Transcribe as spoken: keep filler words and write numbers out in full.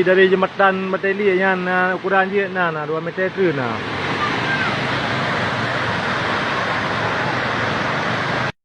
Dari jembatan Bateli nyan, na ukuran jih na, na dua meter keu na.